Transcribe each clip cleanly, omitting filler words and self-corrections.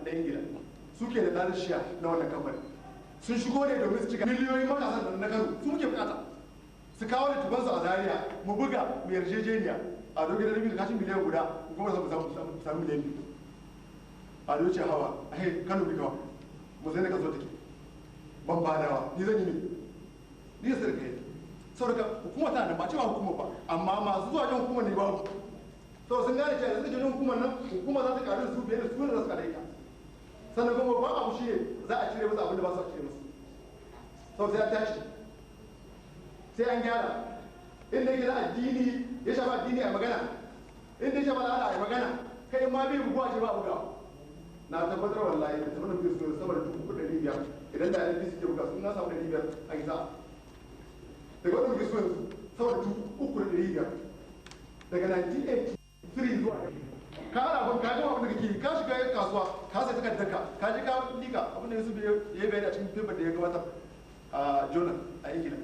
na Ingila, suke da large share na wannan kamfani. Sun shigo ne domin su cika miliyoyin matasan na Kano. Su muke bukata su kawo littafansu a Zaria, mu buga, mu yarjejeniya. A dogon da biyu kashin miliyan 1 kuma samu samu miliyan 2. A doce hawa a hey Kano bi kawa mu sai na kaso take ban badawa. Ni zan yi ne, ni sai da kai. Saboda hukuma tana nan, ba cewa hukuma ba, amma masu zuwa wajen hukumar ne babu. To sun gane cewa suka je wajen hukumar nan, hukuma za ta karu da su fiye da su ne za su karu ita. Sannan kuma babban abu shi ne za a cire musu abin da ba su a cire musu. Sau sai an tashi, sai an gyara inda yake na addini ya shafa addini a magana, inda ya shafa al'ada a magana. Kai ma bai buguwa ce ba bugawa. Na tabbatar wallahi da tabbatar da su sama da 3,500, idan da NPC ke buga sun na samu 500 a gisa daga wanda muke so yanzu sama da 3,500 daga 1983 zuwa. Ka ana abin, ka gama abin da kake, ka shiga kasuwa, ka sai takardar ka, ka je ka lika abin da Yusuf ya yi bayani a cikin paper da ya gabatar a journal a Ingila.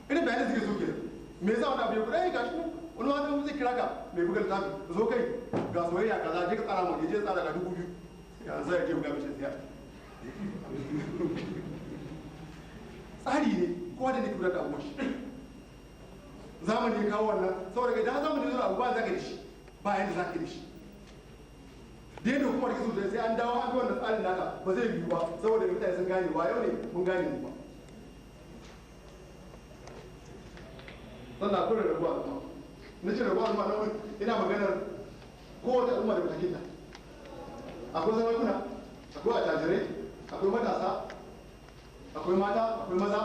Irin bayanin suke so kenan. Me yasa wani abu ya kuɗa gashi nan? Wani wani zai kira ka mai buga littafi, zo kai ga soyayya kaza, je ka tsara mu, je tsara ga 2,000, yanzu ya je buga mishi siya. Tsari ne kowa da ne kula da abubuwan shi. Zamani ya kawo wannan, saboda idan zamani ya zo abu ba za ka yi shi ba yanda za ka yi shi. Da yadda hukumar kisu da sai an dawo an bi wannan tsarin naka ba zai yiwu ba, saboda mutane sun gane wa yau ne mun gane mu ba. Sannan akwai rarrabuwa al'umma. Na ce rarrabuwa al'umma nan ina maganar kowace al'umma da matakinta. Akwai sarakuna, akwai attajirai, akwai matasa, akwai mata, akwai maza,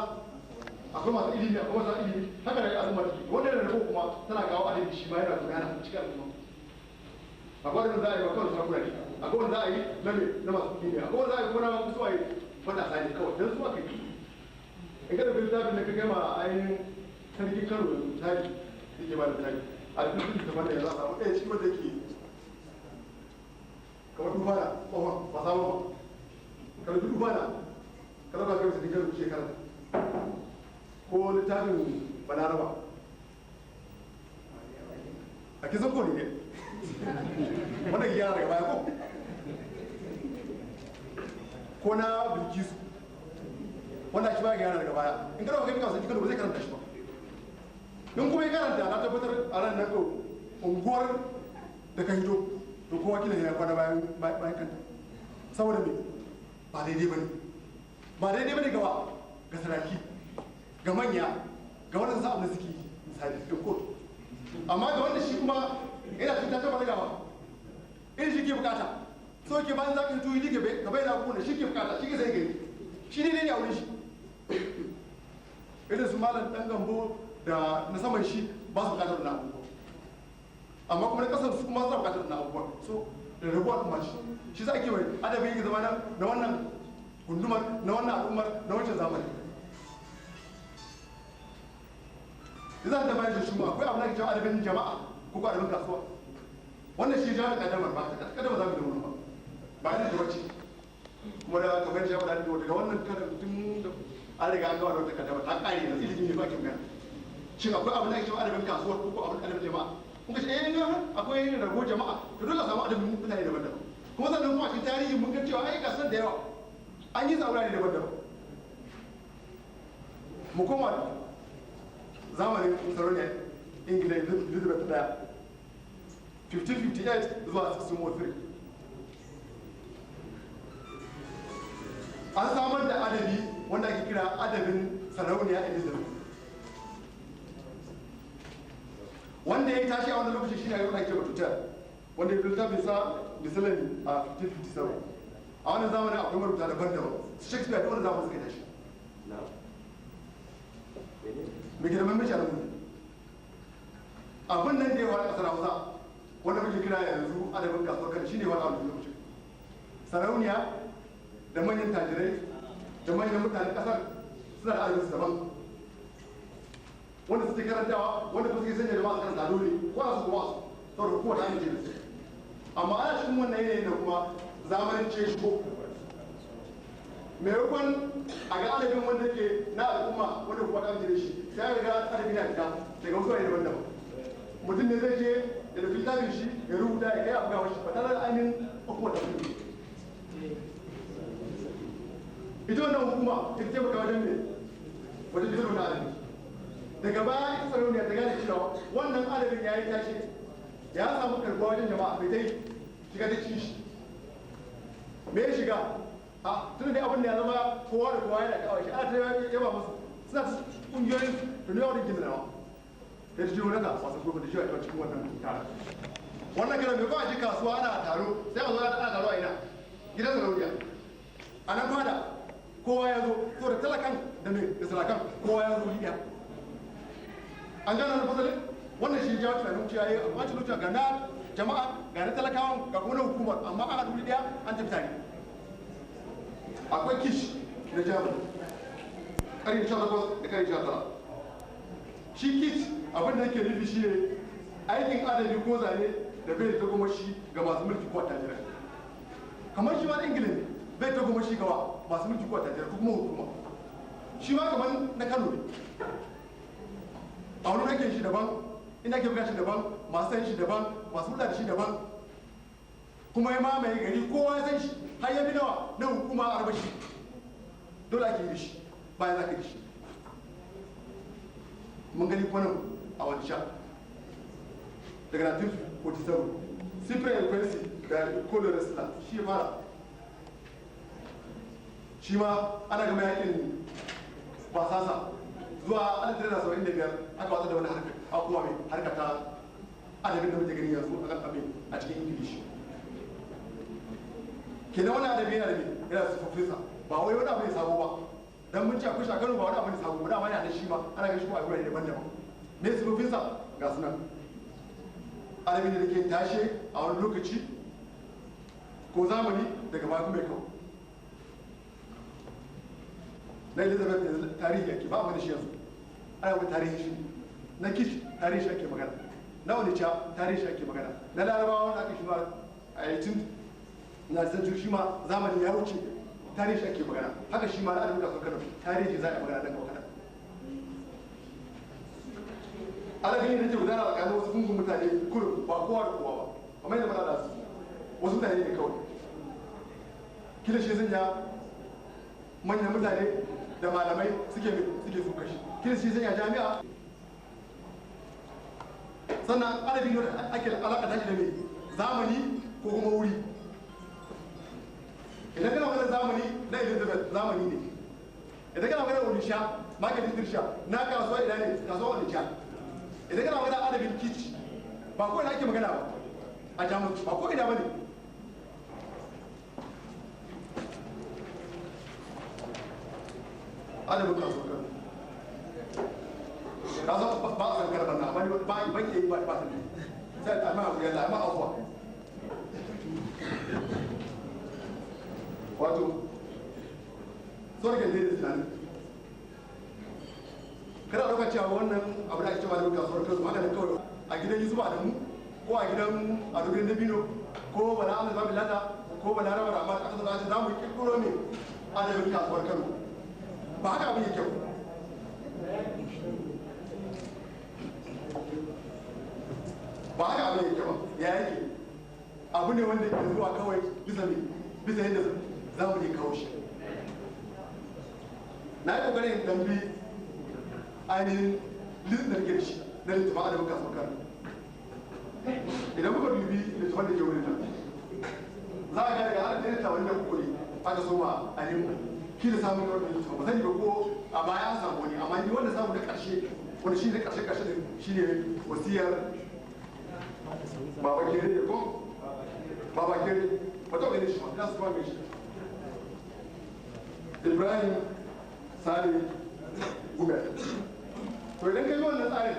akwai masu ilimi, akwai masu ilimi. Haka da al'umma take. Wannan rarrabuwa kuma tana kawo adadi, shi ma yana gudana a cikin al'umma. Akwai wanda za a yi wa kawai sarakuna ne, akwai wanda za a yi na me na masu kuɗi ne, akwai wanda za a yi kuma na su a yi matasa ne kawai don su aka yi. In ka ɗauki littafin da ka kai ma ainihin sarki Kano da misali yake ba da misali a duk littafin da ya za a samu ɗaya cikin wanda yake kamar tufana tsohon ba sabon ba, ka ɗauki tufana ka ɗauka kai sarki Kano shekara ko littafin Balaraba a kisan ko ne wanda ke gyara daga baya ko na Bilkisu wanda shi ba gyara daga baya. In ka ɗauka kai sarki Kano ba zai karanta shi ba. In kuma ya karanta, na tabbatar a ran nan ko unguwar da ka hito to kowa kila ya kwana bayan bayan kanta. Saboda me? Ba daidai bane, ba daidai bane gawa ga saraki, ga manya, ga wanda sa abin da suke yi misali da kotu. Amma ga wanda shi kuma yana cikin tashin balaga ba irin shi ke bukata, so ke bayan za ka hito yi ka bayyana abubuwan da shi ke bukata, shi ke sai gani shi ne ne a wurin shi. Irin su malam dan Gambo da na saman shi ba su bukatar wannan abubuwa, amma kuma na kasar su kuma suna bukatar wannan abubuwa. So da rabuwa kuma shi za a kewaye adabin yake zama na wannan gundumar, na wannan al'ummar, na wancan zamani. Za ta bayan shi akwai abu na ke cewa adabin jama'a ko ko adabin kasuwa. Wannan shi jami'a kaddamar ba kaddamar za mu da wani ba ba ina da wacce kuma da kamar shi ya faɗa daga wannan karan tun da an riga an gama da wata kaddamar ta ƙare, yanzu ilimi ne ba ke magana. Shin akwai abin da ake cewa adabin kasuwar ko ko abin adabin jama'a? Kun ga eh akwai rago jama'a, to dole a samu adabin mutane daban-daban. Kuma sannan kuma cikin tarihi mun ga cewa ai kasuwar da yawa an yi sa wurare daban-daban. Mu koma zamanin sarauniyar Ingila Elizabeth ɗaya, 1558 zuwa 1603, an samar da adabi wanda ake kira adabin sarauniya Elizabeth. Wanda ya tashi a wannan lokaci shine wanda ake batuta wanda ya littafin sa Miscellany a 1557. A wannan zamanin akwai marubuta daban-daban, su Shakespeare da wannan zamanin suka tashi. Me ke da mamaci a nan? Abin nan da ya faru kasar Hausa wanda muke kira yanzu adabin kasuwar kan shine wani abu lokacin sarauniya da manyan tajirai da manyan mutanen kasar suna da adabin su daban wanda suke karantawa, wanda kuma suke sanya jama'a su karanta dole ko a su kuma su saboda kowa ta amince da su. Amma ana cikin wannan yanayin da kuma zamanin ce shigo, maimakon a ga adabin wanda ke na al'umma wanda kuma ta amince da shi, sai a ga adabin na fita daga wasu wurare daban-daban. Mutum ne zai je ya tafi littafin shi ya rubuta ya kai abu ga shi ba tare da ainihin hukumar ta mutum. Ita wannan hukuma ita taimaka wajen me? Wajen fitar da adabi. Daga baya ita sarauniya ta gane cewa wannan adabin ya yi tashi, ya samu karɓuwa wajen jama'a, mai dai shiga ta ci shi. Me ya shiga? A tun da abin da ya zama kowa da kowa yana kawai shi, ana ta yaba musu, suna ta ƙungiyoyin da nuna wani gina nawa. Da ta ji wani ga wasan gwamnati da shi a cikin wannan taron. Wannan karan mai kawai ji kasuwa ana taro, sai a zo ana taro a ina? Gidan sarauniya. A nan fada kowa ya zo, saboda talakan da mai da sarakan kowa ya zo wuri ɗaya. An gano wani fasalin? Wannan shi jawo tunanin cewa ya yi wancan lokacin ga na jama'a ga na talakawan ga kuma na hukumar, amma an haɗu wuri ɗaya an tafi tare. Akwai kish na Germany ƙarni 18 da ƙarni 19. Shi kish abin da yake nufi shi ne aikin adabi ko zane da bai ta goma shi ga masu mulki ko attajirai. Kamar shi ma na Ingila ne bai ta goma shi ga masu mulki ko attajirai ko kuma hukuma. Shi ma kamar na Kano ne. A wani ake shi daban, ina ke buga shi daban, masu san shi daban, masu hulɗa da shi daban. Kuma ya mamaye gari kowa ya san shi, har ya bi nawa na hukuma a arbashi. Dole ake yi shi, bayan za ka yi shi. Mun gani kwanan a wani sha. Daga 1947, Cyprian Quincy da Colorado shi ya fara. Shi ma ana gama yakin basasa zuwa 1975 aka watsa da wani harkar abubuwa mai harka ta adabin da muke gani yanzu a kan abin a cikin Ingilishi. Kenan wani adabi yana da me? Yana da siffofinsa, ba wai wani abu ne sabo ba. Dan mun ce akwai shi a Kano ba wani abu ne sabo ba, dama yana da shi ma ana ganin shi kuma a wurare daban-daban. Me siffofinsa? Ga su nan. Adabi ne da ke tashe a wani lokaci ko zamani daga baya kuma ya kawo. Na Elizabeth yanzu tarihi ake ba mu da shi yanzu, ana wani tarihi shi na kish tarihi shi ake magana, na Onitsha tarihi shi ake magana, na Larabawa wanda aka shi ma a yayin na san shi ma zamani ya wuce tarihi shi ake magana. Haka shi ma na adabin kasuwar Kano tarihi za a yi magana dan gaba kaɗan. Adabin da ke gudana tsakanin wasu gungun mutane kurum ba kowa da kowa ba, kamar yadda muna da su wasu mutane ne kawai. Kila shi sanya manyan mutane da malamai suke suka shi, kila shi sanya jami'a. Sannan adabin da ake alaƙa shi da mai zamani ko kuma wuri. Idan kana maganar zamani na Elizabeth zamani ne. Idan kana maganar Onitsha, Michael Idrisha na kasuwa ina ne? Kasuwa Onitsha. Idan kana maganar adabin kici ba ko ina ake magana ba a Jamus, ba ko ina bane. Adabin kasuwar Kano. Ka san ba a san karban na, amma ni ba ban iya yi ba ba ta sai amma abu ya amma afuwa. Wato sorge ne da tunani. Kada ɗauka cewa wannan abu da ake cewa da kasuwar Kano haka ne kawai a gidan Yusuf Adamu ko a gidan Ado Dabino ko Bala Ahmed Babilata ko Bala Rabar Ahmad aka zo aka ce za mu kirkiro ne adabin kasuwar Kano. Ba haka abin yake ba. Ba haka abin yake ba. Ya yake? Abu ne wanda ke zuwa kawai bisa me? Bisa yadda za mu je kawo shi. Na yi ƙoƙarin in bi ainihin list da nake da shi na littafin adabin kasuwar Kano. Idan muka dubi littafin da ke wurin nan, za a ga daga 1983 ne aka soma ainihin kila samun wannan littafin. Ba sani ba ko a baya an samu wani, amma ni wanda samu na ƙarshe, wanda shi ne ƙarshe ƙarshe din shi ne wasiyar Baba Kere ne ko? Baba Kere, ba taɓa ganin shi ba, ina su kuma mai shi. Ibrahim Sale Gumel. To idan ka yi wannan tsarin,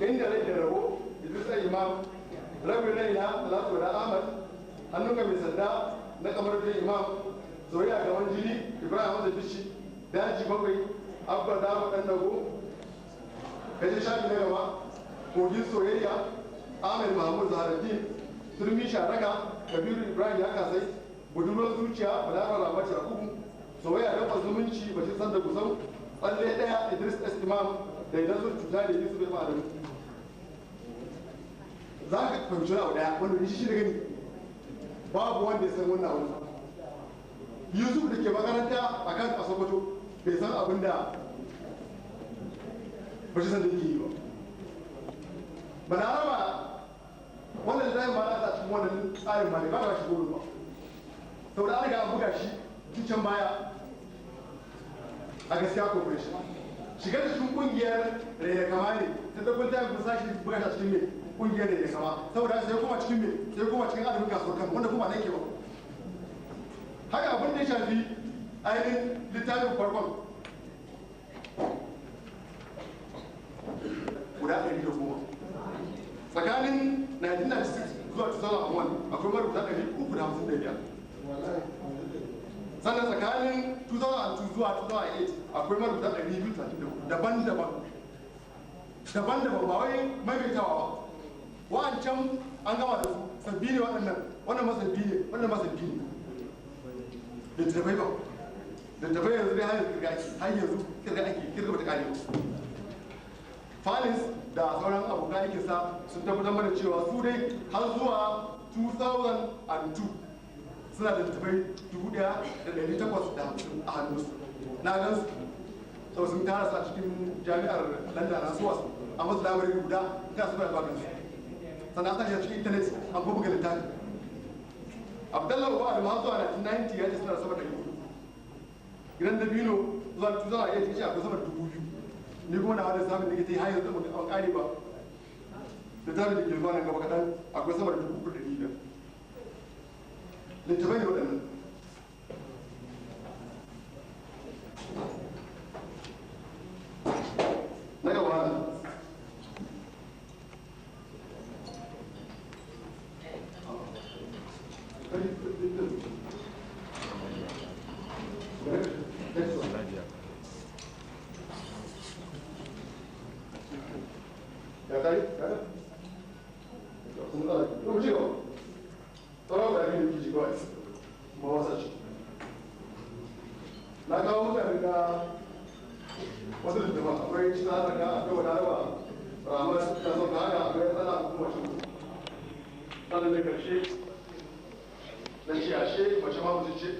inda rai da rabo, Idris Imam, rabin rai na Talatu da Ahmad, hannun ga mai sanda na kamar da Imam, soyayya gaban jini, Ibrahim Hamza Bichi, daji bakwai, Abba Dama ɗan dago, kaje shafi na gaba, kogin soyayya, Ahmed Mahmud Zaharaddin, Turmi Sharaka, Kabiru Ibrahim ya kasai, budurwar zuciya, Balaraba Ramatu Yakubu, soyayya dafa zumunci, Bashir Sanda Gusau, tsalle ɗaya Idris S. Imam, da idan sun cuta da Yusuf Ibn Adamu. Za ka fahimci wani abu ɗaya wanda ni shi da gani babu wanda ya san wannan abu. Yusuf da ke makaranta a kan a Sokoto bai san abin da Bashir Sanda yake yi ba. Balaraba wannan littafin ba na sa cikin wannan tsarin ba ne ba ba shi goro ba. Saboda an riga an buga shi tun can baya a Gaskiya Corporation. Shigar da cikin kungiyar Raina Kama ne ta ɗaukar ta yi sashi buga shi a cikin mai kungiyar Raina Kama. Saboda sai kuma cikin mai sai kuma cikin adabin kasuwar Kano wanda kuma nan ke ba. Haka abin da ya shafi ainihin littafin farkon guda 110 tsakanin 1996 zuwa 2001 akwai marubuta 355. Sannan tsakanin 2002 zuwa 2008 akwai marubuta 234 daban-daban daban-daban, ba wai maimaitawa ba. Wa'ancan an gama da su, sabbi ne waɗannan, wannan ma sabbi ne, wannan ma sabbi ne. Littattafai ba littattafai yanzu dai har yanzu kirga ake, har yanzu kirga ake, kirga bata kare ba. Falis da sauran abokan aikinsa sun tabbatar mana cewa su dai har zuwa 2002 suna da littattafai 1,850 a hannunsu. Na gan su sau sun tara su a cikin jami'ar London na Suwas a masu labarin guda ta su ba su. Sannan an sa cikin intanet an buga littafi. Abdallah Uba Adamu har zuwa 1990 ya ce suna da sama da 400. Gidan Dabino zuwa 2008 ya ce akwai sama da 2,000. Ni kuma na wani samun da ke ta yi har yanzu ban kare ba. Littafin da ke zuwa nan gaba kaɗan akwai sama da 3,500. Littafai ne waɗannan. Na gaba ya kai ya sun tsara ki mu ci gaba. Sauran guda biyu da ke ji kawai ma wasa ci. Na kawo mutane da wasu littattafan, akwai ci na harka, akwai wani harba ramar ta sauka haka, akwai tsana kuma shi. Sannan da karshe na ce ashe mace ma mutum ce.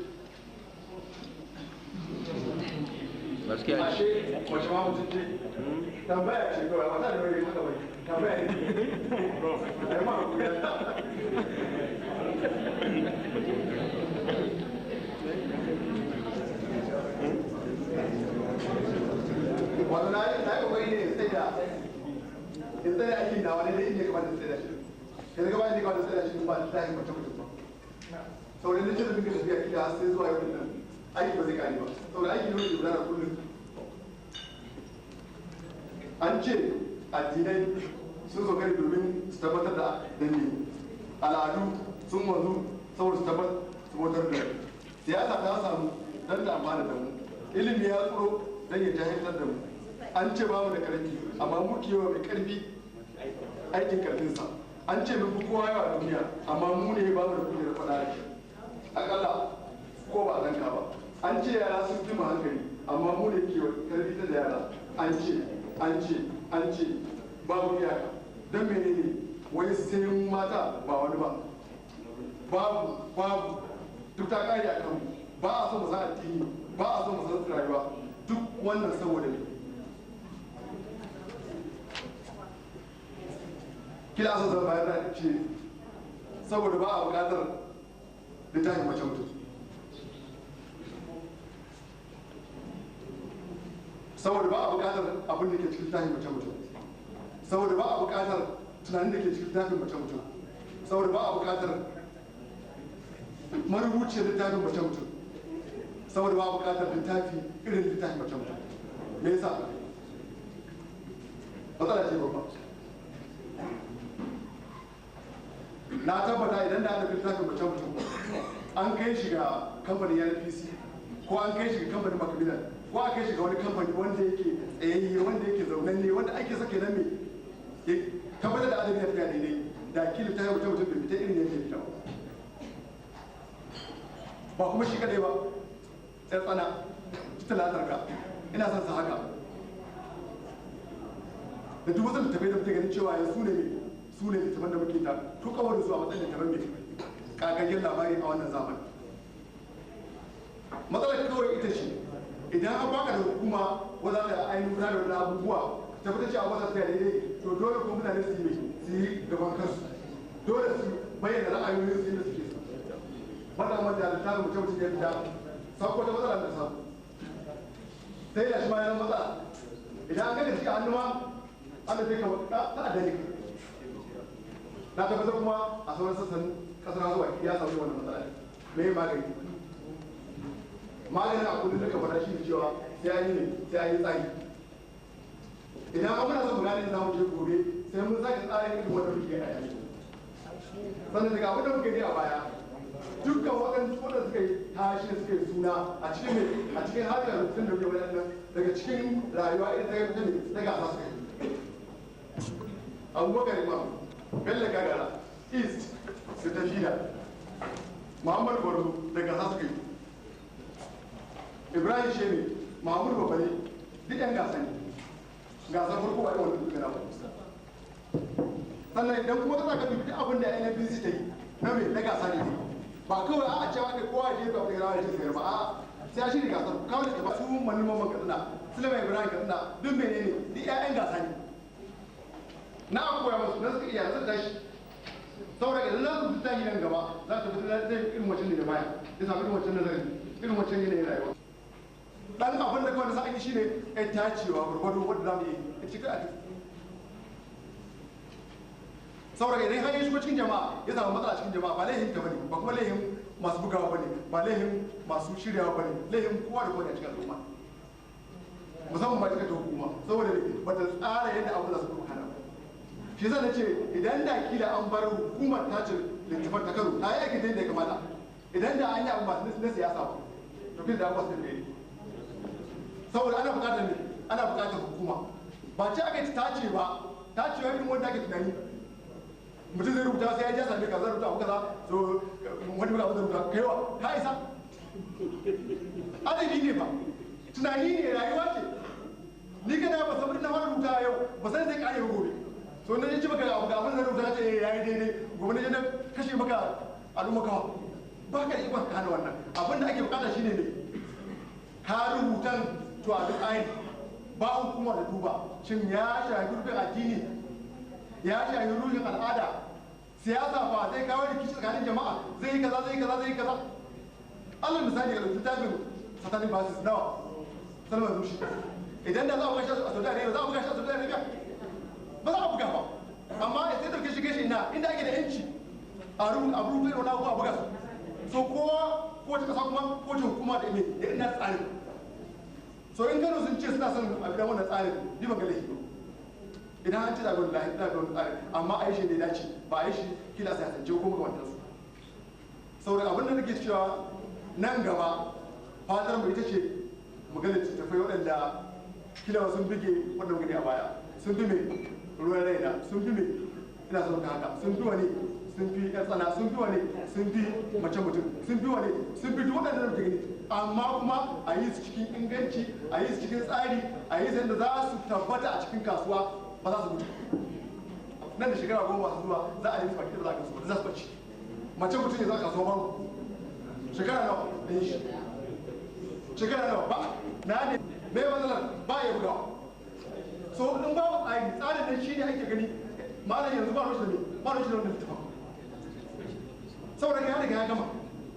Gaskiya ne. Ashe mace ma mutum ce. Tambaya ce kawai, wata da wani haka bai tambaya ne. Ai ma ku ya. Wato na yi kokari ne in tsaida in tsaida aikin nawa ne dai inda ya kamata in tsaida shi. Yanzu gaba inda ya kamata in tsaida shi ba littafin mace mutum ba. Saboda na ce da muke tafiya kila har sai zuwa yau din nan aiki ba zai kare ba, saboda aiki ne wanda gudana kullum. An ce addinai sun zo kare domin su tabbatar da danne, al'adu sun wanzu saboda su tabbatar su bautar da siyasa ta samu don ta amfana da mu, ilimi ya tsoro don ya jahiltar da mu. An ce ba mu da karfi amma mu ke wa mai karfi aikin karfinsa. An ce mun fi kowa yawa a duniya amma mu ne ba mu da kujerar faɗa ake akalla ko ba zanka ba. An ce yara sun fi mu hankali amma mu ne ke karfi da yara. An ce an ce an ce babu iyaka. Don menene wai sai mu mata ba wani ba? Babu babu duk ta kare a kanmu. Ba a so mu san addini, ba a so mu san rayuwa, duk wannan saboda ne kila so zan bayar da ce saboda ba a bukatar littafin mace mutum. Saboda ba a bukatar abin da ke cikin littafin mace mutum. Saboda ba a bukatar tunanin da ke cikin littafin mace mutum. Saboda ba a bukatar marubuciyar littafin mace mutum. Saboda ba a bukatar littafi irin littafin mace mutum. Me yasa? Matsala ce babba. Na tabbata idan da aka littafin mace mutum an kai shi ga kamfanin NPC ko an kai shi ga kamfanin Macmillan ko an kai shi ga wani kamfani wanda yake tsayayye, wanda yake zaunanne, wanda ake sake nan me ya tabbatar da adabi ya tafiya daidai, da ki littafin mace mutum bai fita irin yadda ya fita ba. Ba kuma shi kadai ba, tsana talatar ka ina son sa haka da duk wasu littafai da muke ganin cewa ya su ne mai su ne littafan da muke ta tukawar da su a matsayin littafan mai kagaggen labari a wannan zamani. Idan an baka da hukuma wanda za ta ainihin gudanar da wani abubuwa tabbatar cewa wata tafiya daidai, to dole kuma mutane su yi su yi gaban kansu, dole su bayyana ra'ayoyin su inda suke so. Bada manta da tarin mutum mutum ya fita sako ta matsala da samu sai da shi ma yana matsala. Idan an gane shi a hannu ma an da kai ta adani. Na tabbatar kuma a sauran sassan kasar zuwa ya samu wannan matsala. Me magani? Maganin a kullum da ka faɗa shi ne cewa sai an yi ne sai an yi tsari. Idan an muna son mu gane za mu je gobe sai mun sake tsarin irin wanda muke a yanzu. Sannan daga abin da muke yi a baya, dukkan waɗanda suka yi tashi suka yi suna a cikin mai a cikin harkar rubutun da muke waɗannan daga cikin rayuwa irin ta ta ne ta gasa suka yi. Abubakar Imam, Bello Gagara, East da Tafida, Muhammad Borno da gasa suka yi. Ibrahim Sheme, Mahmud Babale, duk 'yan gasa ne. Gasar farko a yawan duk ba. Sannan idan kuma ka zaka dubi abin da NNPC ta yi na mai na gasa ne ba kawai a cewa kai kowa ya je ba kai rawa ya sayar ba, a sai a shirya gasar kawai da ba su manoman Katsina, Sulaiman Ibrahim Katsina, duk menene duk 'ya'yan gasa ne. Na an koya musu na suka iya suka tashi. Saboda idan za su fita nan gaba za su fita zai irin wancan ne da baya ya samu irin wancan nazari irin wancan yanayin rayuwa. Dan abin da kawai na sa'an yi shine ya tacewa gwargwado wanda za mu yi a cikin a saboda idan har ya shigo cikin jama'a ya samu matsala cikin jama'a ba laihin ka bane, ba kuma laihin masu bugawa bane, ba laihin masu shiryawa bane, laihin kowa da kowa ne a cikin al'umma, musamman ma cikin hukuma, saboda ba ta tsara yadda abu za su gudana ba. Shi yasa nace idan da kila an bar hukumar ta ce littafan ta Kano ta yi aikin da ya kamata, idan da an yi abu masu na siyasa ba to kila da abu su da saboda ana bukatar ne ana bukatar hukuma ba ce aka yi tace ba, tacewa irin wanda ake tunani mutum zai rubuta sai ya je sami kaza rubuta abu kaza, so wani abu zai rubuta kaiwa ka isa adabi ne ba, tunani ne, rayuwa ce. Ni kana ba san na fara rubuta yau ba san zai kare gobe, so na ji maka abu ga abin da rubuta ce yayi daidai, gobe na je na kashe maka al'umma kawa ba ka da ikon ka hana wannan. Abin da ake bukata shine ne ka rubutan to a duk ayin ba hukuma da duba shin ya shafi rufin addini, ya shafi ruhin al'ada, siyasa fa zai kawo rikici tsakanin jama'a, zai yi kaza zai yi kaza zai yi kaza. Alal misali ga littafin Satanic Verses nawa Salman Rushdie, idan da za a buga shi a Saudi Arabia, za a buga shi a Saudi Arabia ba za a buga ba, amma sai dauke shi gashi ina inda ake da yanci a rubuta irin wani abu a buga su. So kowa kowace kasa kuma kowace hukuma da ime da ina tsarin. So in Kano sun ce suna son a bidan wannan tsarin, ni ban ga laifi ba. Idan an ce zaɓen lahi zaɓen wannan tsarin, amma a yi shi ne dace ba a yi shi kila sai a sance ko makamantar su. Saboda abin da nake cewa nan gaba fatar mu ita ce mu ga littattafai waɗanda kila sun bige waɗanda muka a baya, sun fi mai ruwan raina, sun fi mai ina son ka haka, sun fi wani, sun fi ƴan tsana, sun fi wani, sun fi mace mutum, sun fi wani, sun fi duk waɗanda muke gani. Amma kuma a yi su cikin inganci, a yi su cikin tsari, a yi su yadda za su tabbata a cikin kasuwa ba za su mutu. Nan da shekara 10 masu zuwa za a yi su baki da za a gansu za su bace. Mace mutum ya za kasuwa babu. Shekara nawa da yi shi? Shekara nawa ba? Na ne mai matsalar ba ya bugawa. So in babu tsari, tsarin nan shi ne ake gani malam yanzu ba rushe da me ba rushe da wannan littafin. Saboda ya riga ya gama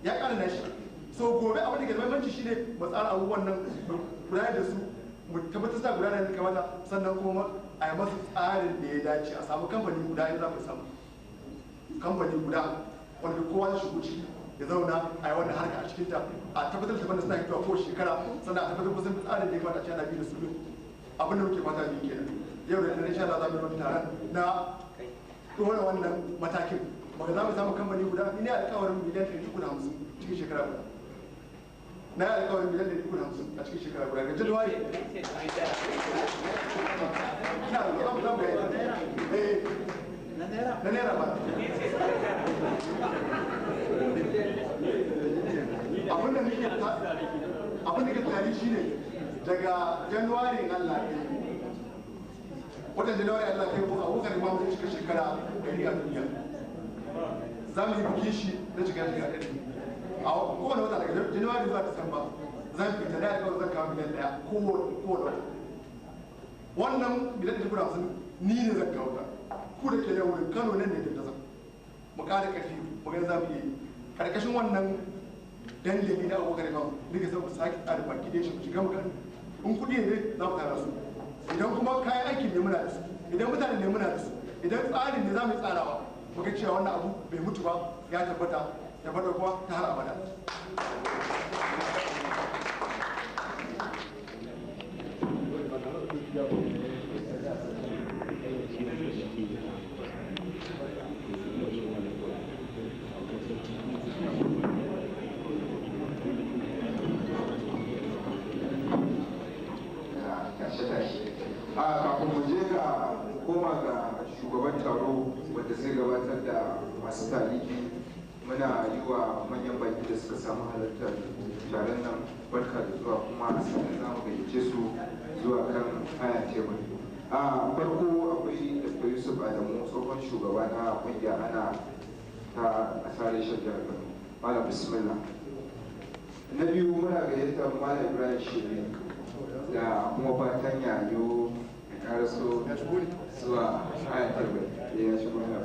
ya ƙara nashi. So gobe abin da ke da muhimmanci shine mu tsara abubuwan nan mu gudanar da su, mu tabbatar da gudanar da kamata, sannan kuma a yi masu tsarin da ya dace, a samu kamfani guda in za mu samu kamfani guda wanda kowa zai shigo ciki ya zauna a yi wannan harka a cikinta, a tabbatar da suna hitowa ko shekara, sannan a tabbatar kusan tsarin da ya kamata a ce ana bi da su. Abin da muke fata bi kenan. Yau da dare insha Allah za mu yi wani taron na ɗora wannan matakin. Baka za mu samu kamfani guda, ni ne alƙawarin miliyan 350 cikin shekara guda. Na yi alƙawarin miliyan 350 a cikin shekara guda. Ga January. Ina da za mu za mu ga eh na naira ba. Abin da nake abin da ke tunani shine daga January in Allah ya kai watan January Allah kai ko Abubakar Imam zai cika shekara 100 a duniya. Za mu yi bikin shi na cika shekara 100. A kowane wata daga January zuwa Disamba Zan fita da alƙawarin zan kawo miliyan 1 kowane wata. Wannan miliyan 150 ni ne zan kawo ta. Ku da ke nan wurin Kano nan ne da zan. Mu ƙara ƙarfi mu ga za mu iya yi. Karkashin wannan dandali na Abubakar Imam nake son mu sake tsara baki da shi mu shiga mu ga in kuɗi ne za mu tara su. Idan kuma kayan aikin ne muna da su, idan mutane ne muna da su, idan tsarin ne za mu yi tsarawa. Mu ga cewa wannan abu bai mutu ba, ya tabbata, tabbata kuma ta har abada. Tashe-tashe a kafin mu je ga koma ga shugaban taro wanda zai gabatar da masu taliki, muna yi wa manyan baki da suka samu halartar taron nan barka da zuwa, kuma sannan za mu gayyace su zuwa kan haya tebur. A farko akwai Dr. Yusuf Adamu, tsohon shugaba na kungiya ana ta ƙasar reshen jihar Kano. Malam, bismillah. Na biyu muna gayyatar Malam Ibrahim Shiri da kuma fatan yayo ya karaso zuwa haya tebur da ya shigo na.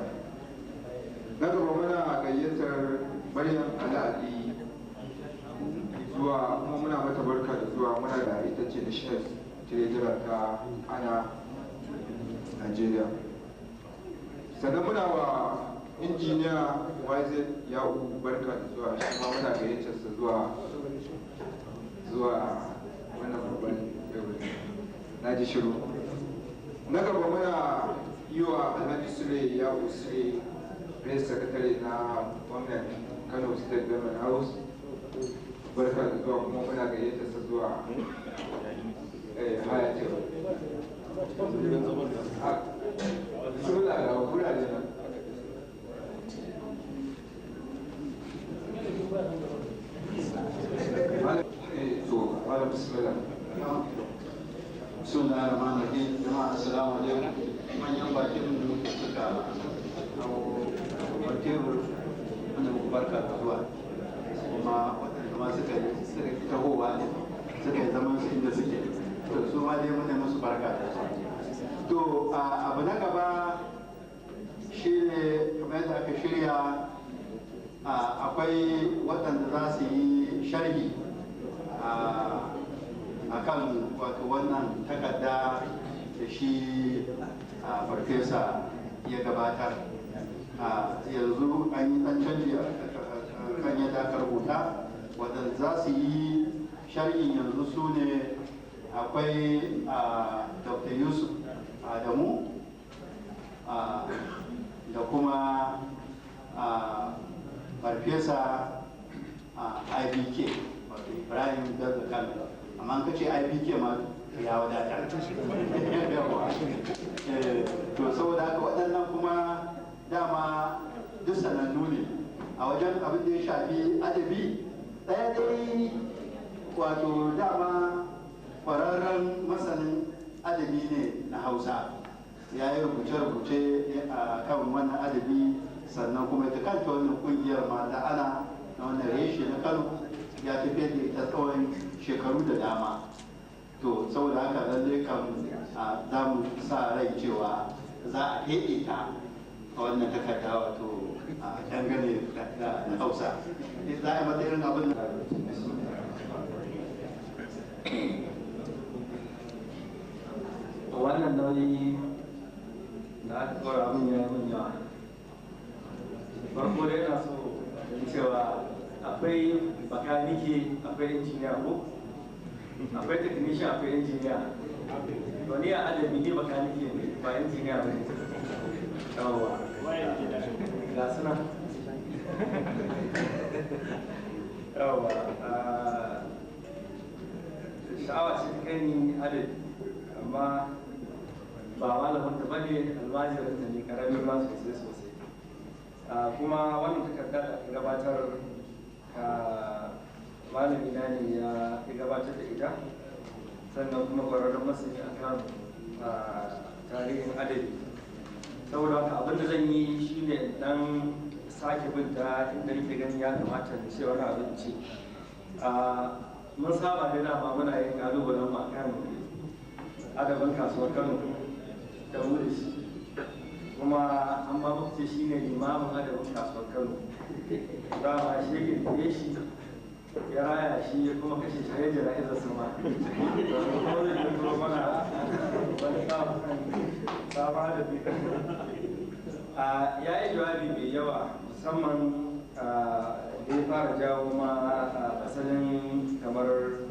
Na gaba muna gayyatar Maryam Ali zuwa, kuma muna mata barka da zuwa. Muna da ita ce national treasurer ta ana Nigeria. Sannan muna wa Injiniya YZ Ya'u barka da zuwa, shi ma muna gayyatar sa zuwa wannan babban tebur. Na ji shiru. Na gaba muna yi wa Alhaji Sule Ya'u Sule, press secretary na gwamnan Kano State Government House, barka da zuwa, kuma muna gayyatar sa zuwa haya tebur. Bismillah, ga gurare nan. To, malam, bismillah. Bismillahir Rahmanir Rahim. Jama'a, assalamu alaikum. Manyan bakin mu suka hau babban tebur, wanda muku barka da zuwa. Kuma waɗanda ma suka yi tahowa ne suka yi zaman su inda suke. To, su ma dai muna musu barka da zuwa. To, abu na gaba shine kamar yadda aka shirya, akwai waɗanda za su yi sharhi a kan wato wannan takarda da shi farfesa ya gabatar. Yanzu an yi ɗan canji kan yadda aka rubuta. Waɗanda za su yi sharhin yanzu su ne akwai Dr. Yusuf Adamu da kuma Farfesa IBK, wato Ibrahim Bello Kamil, amma an kace IBK ma ya wadata. To, saboda haka waɗannan kuma dama duk sanannu ne a wajen abin da ya shafi adabi. Ɗaya dai wato dama kwararren masanin adabi ne na Hausa, ya yi rubuce-rubuce a kan wannan adabi, sannan kuma ita kanta wannan kungiyar mata ana na wannan reshe na Kano ya tafiyar da ita tsawon shekaru da dama. To, saboda haka lalle kam za mu sa rai cewa za a feɗe ta a wannan takarda, wato a dangane da Hausa za a yi mata irin abin da Wannan nauyi da aka ɗora min ya yi min yawa. Farko dai yana so in cewa akwai bakanike, akwai injiniya, ko akwai technician, akwai injiniya. To, ni a adabi ni bakanike ne, ba injiniya ba ne. Yawwa, ga suna. Yawwa, sha'awa ce ta kai ni adabi, amma ba malamin ta bane, almajirin ta ne, karami ma sosai sosai. Kuma wannan takarda da aka gabatar, malami na ne ya gabatar da ita, sannan kuma kwararren masani akan tarihin adabi. Saboda haka abin da zan yi shine dan sake binta inda nake ganin ya kamata in ce wani abin ce. Mun saba da dama muna yin kalubalen mu akan adabin kasuwar Kano da mu da shi, kuma an ba muka ce shi ne limamin adabin kasuwar Kano. Dama shi ya kirkire shi, ya raya shi, ya kuma kashe shi, har ya jana'izar sama. Kuma zai kirkiro mana wani sabon adabi. Ya yi jawabi mai yawa, musamman da ya fara jawo ma asalin kamar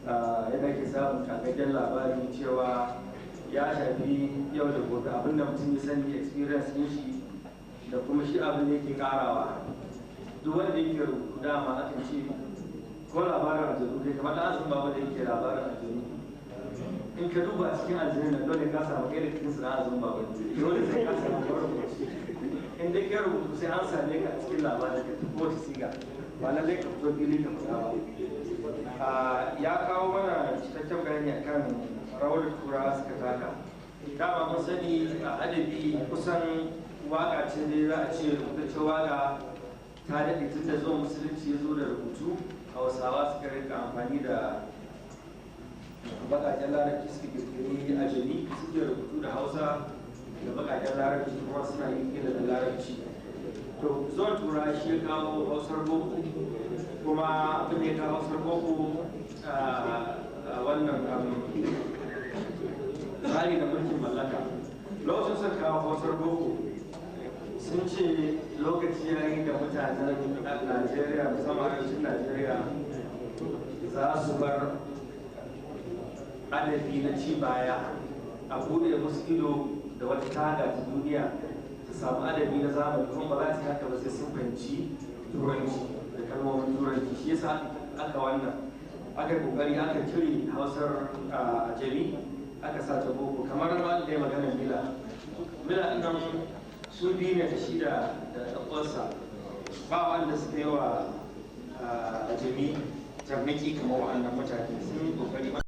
yadda ke samun kagaggen labari cewa ya shafi yau da gobe, abinda mutum ya sani, experience din shi, da kuma shi abin da yake karawa. Duk wanda yake rubutu, dama akan ce ko labarin aljanu kai, kamar ɗan azumi babu da yake labarin aljanu, in ka duba cikin aljanun nan dole ka samu kai da cikin su na azumin babu, dole sai ka samu marubuci. In dai ka rubutu, sai an same ka a cikin labarin ka ta kowace siga, ba lallai ka fito fili ka faɗa ba. Ya kawo mana cikakken bayani akan rawar da Turawa suka taka. Dama mun sani a adabi kusan waka ce dai za a ce rubutaccen waka ta daɗe tun da zuwa Musulunci ya zo da rubutu. Hausawa suka rinka amfani da baƙaƙen Larabci, suka kirkiri ajami, suke rubutu da Hausa da baƙaƙen Larabci, kuma suna yin kila da Larabci. To, zuwan Turawa shi ya kawo hausar boko, kuma abin da ya kawo hausar boko a wannan tsari da mulkin mallaka. Lokacin suka kawo hausar boko, sun ce lokaci ya yi da mutanen Najeriya, musamman arewacin Najeriya, za su bar adabi na ci baya, a buɗe musu ido da wata taga ta duniya, su samu adabi na zamani, kuma ba za su yi haka ba sai sun fahimci Turanci da kalmomin Turanci. Shi yasa aka wannan aka yi kokari aka cire hausar ajami, aka sa ta boko. Kamar ma da ya magana Mila, Mila ɗin nan su biyu ne, da shi da ɗan'uwansa, ba wanda suka yi wa ajami tarnaki kamar wa'annan mutane. Sun yi kokari.